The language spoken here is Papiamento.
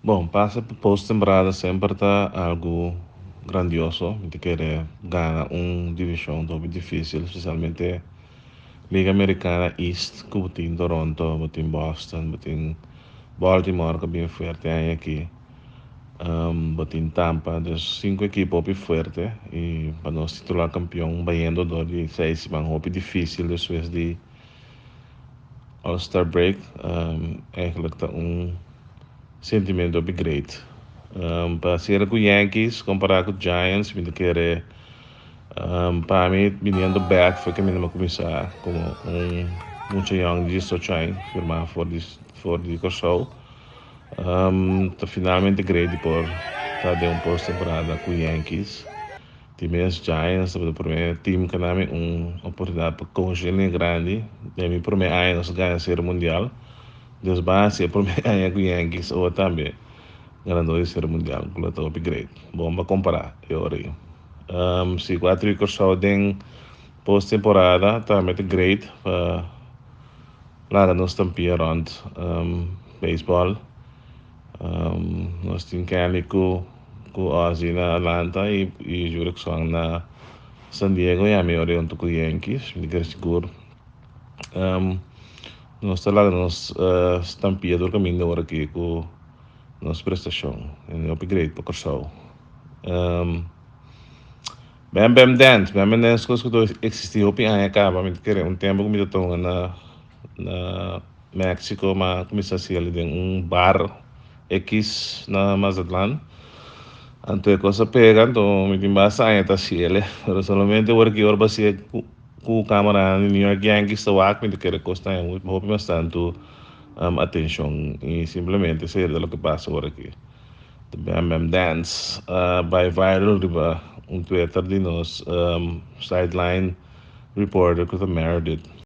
Bon, pasa pa post-temporada semper ta algu grandioso. Mi ta kere gana un divishon ta hopi difísil, spesialmente Liga Amerikana East, ku bo tin Toronto, bo tin Boston, bo tin Baltimore ku a bin fuerte aña aki, bo tin Tampa. Dus sinku ekipo hopi fuerte i pa nos titulá kampion bayendo dor di seis siman hopi difísil despues di All Star Break, eigenlijk ta un sentimento hopi great. Pa sera ku Yankees kompará ku Giants, mi ta kere pa mi biniendo bek for kaminda mi a kuminsá komo un mucha yòn di 18 aña firmá for di Kòrsou. Ta finalmente great di por ta den un post-temporada ku Yankees. Di mes Giants tabata promé team ku a dami un oportunidat pa konshé grandi. Den mi promé aña nos a gana Serie Mundial. Dus base e promé aña ku Yankees o tambe ganadó di Serie Mundial, ku ta hopi great. Bon pa kompará e ora ei. Si ku atribuí Kòrsou den post-temporada tambe ta great pa laga nos stampia rònt baseball. Nos tin Kenley ku Ozzie na Atlanta i Jurickson na San Diego i ami ora huntu ku Yankees. Mi ta kere sigur nos ta laga nos stampia tur kaminda ora aki ku nos prestashon. E hopi great pa Kòrsou. Bam Bam Dance. Bam Bam Dance kos ku ta eksistí hopi aña kaba. Mi ta kere un tempu ku mi ta tonga na Mexico, m'a kuminsá hasi den un bar X na Mazatlan. Anto e kos a pega, anto mi tin basta aña ta hasi ele. Pero solamente ora ku ora hasié ku kamera di New York Yankees ta wak, mi ta kere kos ta haña hopi mas tantu atenshon i simplemente esei ta loke pasa ora aki. The Bam Bam Dance bai viral riba un Twitter di nos sideline reporter ku ta Meredith.